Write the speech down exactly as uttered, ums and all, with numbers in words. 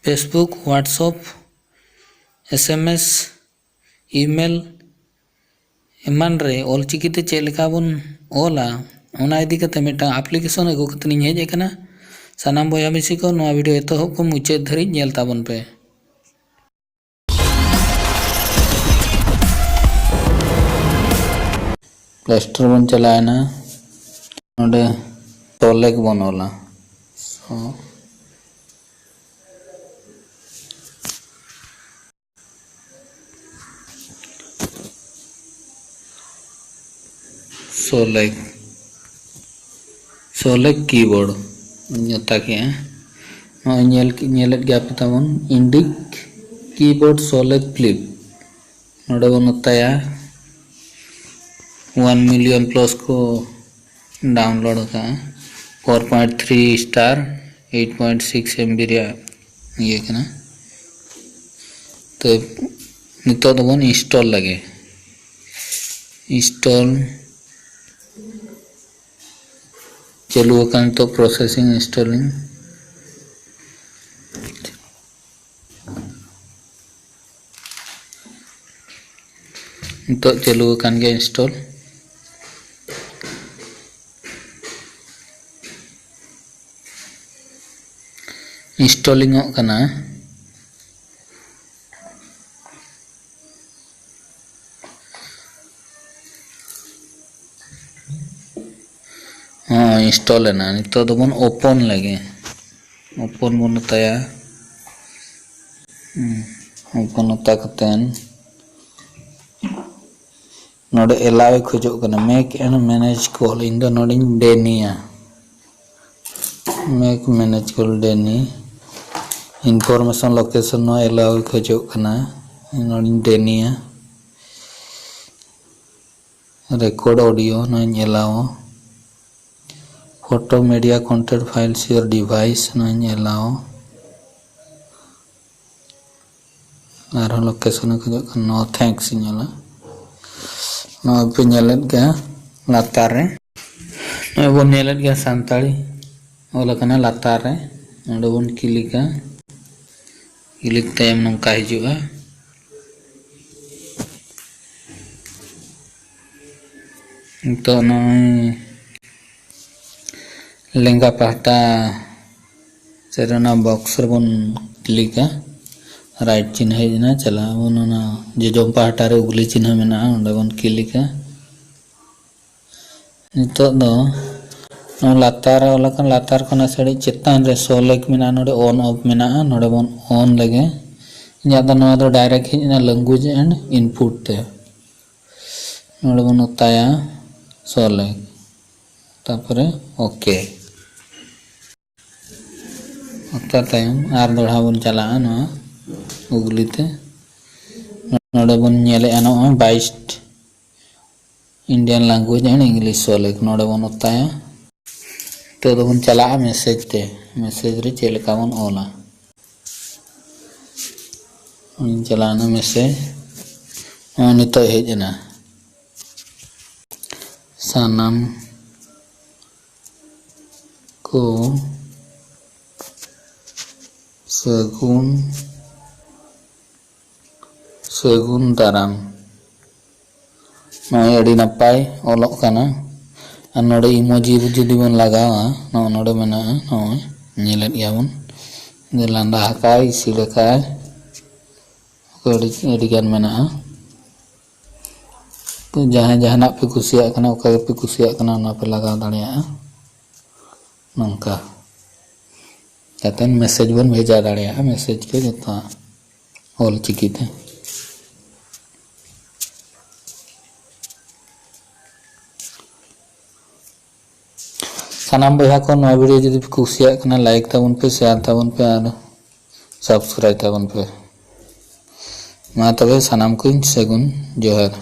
Facebook, WhatsApp, S M S, email ᱮᱢᱟᱱ ᱨᱮ ᱚᱞᱪᱤᱠᱤ ᱛᱮ ᱪᱮᱫ ᱞᱮᱠᱟ ᱵᱚᱱ ᱚᱞᱟ, ᱚᱱᱟ ᱤᱫᱤ ᱠᱟᱛᱮ ᱢᱤᱫᱴᱟᱝ application ᱟᱹᱜᱩ ᱠᱟᱛᱮ ᱤᱧ ᱦᱮᱡ ᱟᱠᱟᱱᱟ᱾ ᱥᱟᱱᱟᱢ ᱵᱚᱭᱦᱟ ᱢᱤᱥᱤ ᱠᱚ, ᱱᱚᱣᱟ video ᱮᱛᱚᱦᱚᱵ ᱠᱷᱚᱱ ᱢᱩᱪᱟᱹᱫ ᱫᱷᱟᱹᱨᱤᱡ ᱧᱮᱞ ᱛᱟᱵᱚᱱ ᱯᱮ᱾ Play Store ᱵᱚᱱ ᱪᱟᱞᱟᱣᱮᱱᱟ, ᱱᱚᱰᱮ ᱥᱚᱞᱮᱠ ᱵᱚᱱ ᱚᱞᱟ᱾ ᱥᱚ-, ᱥᱚᱞᱮᱠ, ᱥᱚᱞᱮᱠ keyboard ᱤᱧ ᱚᱛᱟ ᱠᱮᱜᱼᱟ᱾ ᱱᱚᱜᱼᱚᱭ ᱧᱮᱞ, ᱧᱮᱞᱮᱫ ᱜᱮᱭᱟ ᱯᱮ ᱛᱟᱵᱚᱱ, Indic keyboard ᱥᱚᱞᱮᱠ flip᱾ ᱱᱚᱰᱮ ᱵᱚᱱ ᱚᱛᱟᱭᱟ᱾ One million plus ᱠᱚ download ᱟᱠᱟᱫᱼᱟ᱾ Four point three star, eight point six M B ᱨᱮᱭᱟᱜ ᱤᱭᱟᱹ ᱠᱟᱱᱟ᱾ ᱛᱚ, ᱱᱤᱛᱚᱜ ᱫᱚᱵᱚᱱ install ᱞᱮᱜᱮ᱾ Install ᱪᱟᱹᱞᱩ ᱟᱠᱟᱱ, ᱱᱤᱛᱚᱜ processing, installing᱾ ᱱᱤᱛᱚᱜ ᱪᱟᱹᱞᱩ ᱟᱠᱟᱱ ᱜᱮᱭᱟ install᱾ Installing ᱚᱜ ᱠᱟᱱᱟ᱾ ᱦᱚᱸ, install ᱮᱱᱟ᱾ ᱱᱤᱛᱚᱜ ᱫᱚᱵᱚᱱ open ᱞᱮᱜᱮ᱾ Open ᱵᱚᱱ ᱚᱛᱟᱭᱟ᱾ ᱦᱩᱸ, open ᱚᱛᱟ ᱠᱟᱛᱮᱱ ᱱᱚᱰᱮ allow ᱮ ᱠᱷᱚᱡᱚᱜ ᱠᱟᱱᱟ, make and manage call᱾ ᱤᱧ ᱫᱚ ᱱᱚᱰᱮᱧ deny ᱟ, make manage call deny᱾ Information location ᱱᱚᱣᱟ allow ᱮ ᱠᱷᱚᱡᱚᱜ ᱠᱟᱱᱟ, ᱱᱚᱰᱮᱧ deny ᱟ᱾ Record audio ᱱᱚᱣᱟᱧ allow ᱟ᱾ Photo media content files your device ᱱᱚᱣᱟᱧ allow ᱟ᱾ ᱟᱨᱦᱚᱸ location ᱮ ᱠᱷᱚᱡᱚᱜ ᱠᱟᱱᱟ, no thanks ᱤᱧ ᱚᱞᱟ᱾ ᱱᱚᱜᱼᱚᱭ ᱯᱮ ᱧᱮᱞᱮᱫ ᱜᱮᱭᱟ ᱞᱟᱛᱟᱨ ᱨᱮ, ᱱᱚᱜᱼᱚᱭ ᱵᱚᱱ ᱧᱮᱞᱮᱫ ᱜᱮᱭᱟ ᱥᱟᱱᱛᱟᱲᱤ ᱚᱞ ᱟᱠᱟᱱᱟ ᱞᱟᱛᱟᱨ ᱨᱮ, ᱚᱸᱰᱮ ᱵᱚᱱ click ᱟ᱾ ᱠᱞᱤᱠ ᱛᱟᱭᱚᱢ ᱱᱚᱝᱠᱟ ᱦᱤᱡᱩᱜᱼᱟ᱾ ᱱᱤᱛᱚᱜ ᱱᱚᱜᱼᱚᱭ ᱞᱮᱸᱜᱟ ᱯᱟᱦᱴᱟ ᱥᱮᱫ ᱨᱮ ᱚᱱᱟ ᱵᱚᱠᱥ ᱨᱮᱵᱚᱱ ᱠᱞᱤᱠᱟ᱾ ᱨᱟᱭᱤᱴ ᱪᱤᱱᱦᱟᱹ ᱦᱮᱡ ᱮᱱᱟ, ᱪᱟᱞᱟᱜ ᱟᱵᱚᱱ ᱚᱱᱟ ᱡᱚᱡᱚᱢ ᱯᱟᱦᱴᱟ ᱨᱮ ᱩᱜᱽᱞᱤ ᱪᱤᱱᱦᱟᱹ ᱢᱮᱱᱟᱜᱼᱟ, ᱚᱸᱰᱮ ᱵᱚᱱ ᱠᱞᱤᱠᱟ᱾ ᱱᱤᱛᱚᱜ ᱫᱚ ᱱᱚᱣᱟ ᱞᱟᱛᱟᱨ ᱨᱮ ᱚᱞ ᱟᱠᱟᱱ, ᱞᱟᱛᱟᱨ ᱠᱷᱚᱱᱟᱜ ᱥᱟᱹᱲᱤ ᱪᱮᱛᱟᱱ ᱨᱮ ᱥᱳ ᱞᱮᱠ ᱢᱮᱱᱟᱜᱼᱟ, ᱱᱚᱰᱮ ᱚᱱ ᱚᱯᱷ ᱢᱮᱱᱟᱜᱼᱟ, ᱱᱚᱰᱮ ᱵᱚᱱ ᱚᱱ ᱞᱮᱜᱮ᱾ ᱤᱧᱟᱹᱜ ᱫᱚ ᱱᱚᱣᱟ ᱫᱚ ᱰᱟᱭᱨᱮᱠᱴ ᱦᱮᱡ ᱮᱱᱟ ᱞᱮᱝᱜᱩᱭᱮᱡᱽ ᱮᱱᱰ ᱤᱱᱯᱩᱴ ᱛᱮ᱾ ᱱᱚᱰᱮ ᱵᱚᱱ ᱚᱛᱟᱭᱟ ᱥᱳ ᱞᱮᱠ, ᱛᱟᱨᱯᱚᱨᱮ ᱳᱠᱮ᱾ ᱚᱛᱟ ᱛᱟᱭᱚᱢ ᱟᱨ ᱫᱚᱲᱦᱟ ᱵᱚᱱ ᱪᱟᱞᱟᱜᱼᱟ ᱱᱚᱣᱟ ᱩᱜᱽᱞᱤ ᱛᱮ᱾ ᱱᱚᱰᱮ ᱵᱚᱱ ᱧᱮᱞᱮᱜᱼᱟ ᱱᱚᱜᱼᱚᱭ ᱵᱟᱭᱤᱥᱴ Indian language and English ᱥᱳ ᱞᱮᱠ, ᱱᱚᱰᱮ ᱵᱚᱱ ᱚᱛᱟᱭᱟ᱾ ᱱᱤᱛᱚᱜ ᱫᱚᱵᱚᱱ ᱪᱟᱞᱟᱜᱼᱟ ᱢᱮᱥᱮᱡᱽ ᱛᱮ, ᱢᱮᱥᱮᱡᱽ ᱨᱮ ᱪᱮᱫ ᱞᱮᱠᱟ ᱵᱚᱱ ᱚᱞᱟ᱾ ᱚᱱᱟᱧ ᱪᱟᱞᱟᱣᱱᱟ ᱢᱮᱥᱮᱡᱽ, ᱱᱚᱜᱼᱚᱭ ᱱᱤᱛᱚᱜ ᱦᱮᱡ ᱮᱱᱟ, ᱥᱟᱱᱟᱢ ᱠᱚ ᱥᱟᱹᱜᱩᱱ, ᱥᱟᱹᱜᱩᱱ ᱫᱟᱨᱟᱢ᱾ ᱱᱚᱜᱼᱚᱭ ᱟᱹᱰᱤ ᱱᱟᱯᱟᱭ ᱚᱞᱚᱜ ᱠᱟᱱᱟ᱾ ᱟᱨ ᱱᱚᱰᱮ ᱤᱢᱳᱡᱤ ᱡᱩᱫᱤ ᱵᱚᱱ ᱞᱟᱜᱟᱣᱟ, ᱱᱚᱜᱼᱚ ᱱᱚᱰᱮ ᱢᱮᱱᱟᱜᱼᱟ, ᱱᱚᱜᱼᱚᱭ ᱧᱮᱞᱮᱫ ᱜᱮᱭᱟ ᱵᱚᱱ ᱡᱮ ᱞᱟᱸᱫᱟ ᱟᱠᱟᱭ, ᱤᱥᱤᱲ ᱟᱠᱟᱭ, ᱟᱹᱰᱤ, ᱟᱹᱰᱤ ᱜᱟᱱ ᱢᱮᱱᱟᱜᱼᱟ᱾ ᱛᱚ ᱡᱟᱦᱟᱸᱭ ᱡᱟᱦᱟᱱᱟᱜ ᱯᱮ ᱠᱩᱥᱤᱭᱟᱜ ᱠᱟᱱᱟ, ᱚᱠᱟ ᱜᱮᱯᱮ ᱠᱩᱥᱤᱭᱟᱜ ᱠᱟᱱᱟ, ᱚᱱᱟ ᱯᱮ ᱞᱟᱜᱟᱣ ᱫᱟᱲᱮᱭᱟᱜᱼᱟ᱾ ᱱᱚᱝᱠᱟ ᱠᱟᱛᱮ ᱢᱮᱥᱮᱡᱽ ᱵᱚᱱ ᱵᱷᱮᱡᱟ ᱫᱟᱲᱮᱭᱟᱜᱼᱟ, ᱢᱮᱥᱮᱡᱽ ᱠᱚ ᱡᱚᱛᱚ ᱚᱞ ᱪᱤᱠᱤ ᱛᱮ᱾ ᱥᱟᱱᱟᱢ ᱵᱚᱭᱦᱟ ᱠᱚ, ᱱᱚᱣᱟ ᱵᱷᱤᱰᱤᱭᱳ ᱡᱩᱫᱤ ᱯᱮ ᱠᱩᱥᱤᱭᱟᱜ ᱠᱟᱱᱟ, ᱞᱟᱭᱤᱠ ᱛᱟᱵᱚᱱ ᱯᱮ, ᱥᱮᱭᱟᱨ ᱛᱟᱵᱚᱱ ᱯᱮ ᱟᱨ ᱥᱟᱵᱥᱠᱨᱟᱭᱤᱵ ᱛᱟᱵᱚᱱ ᱯᱮ᱾ ᱢᱟ ᱛᱚᱵᱮ ᱥᱟᱱᱟᱢ ᱠᱚᱧ ᱥᱟᱹᱜᱩᱱ ᱡᱚᱦᱟᱨ᱾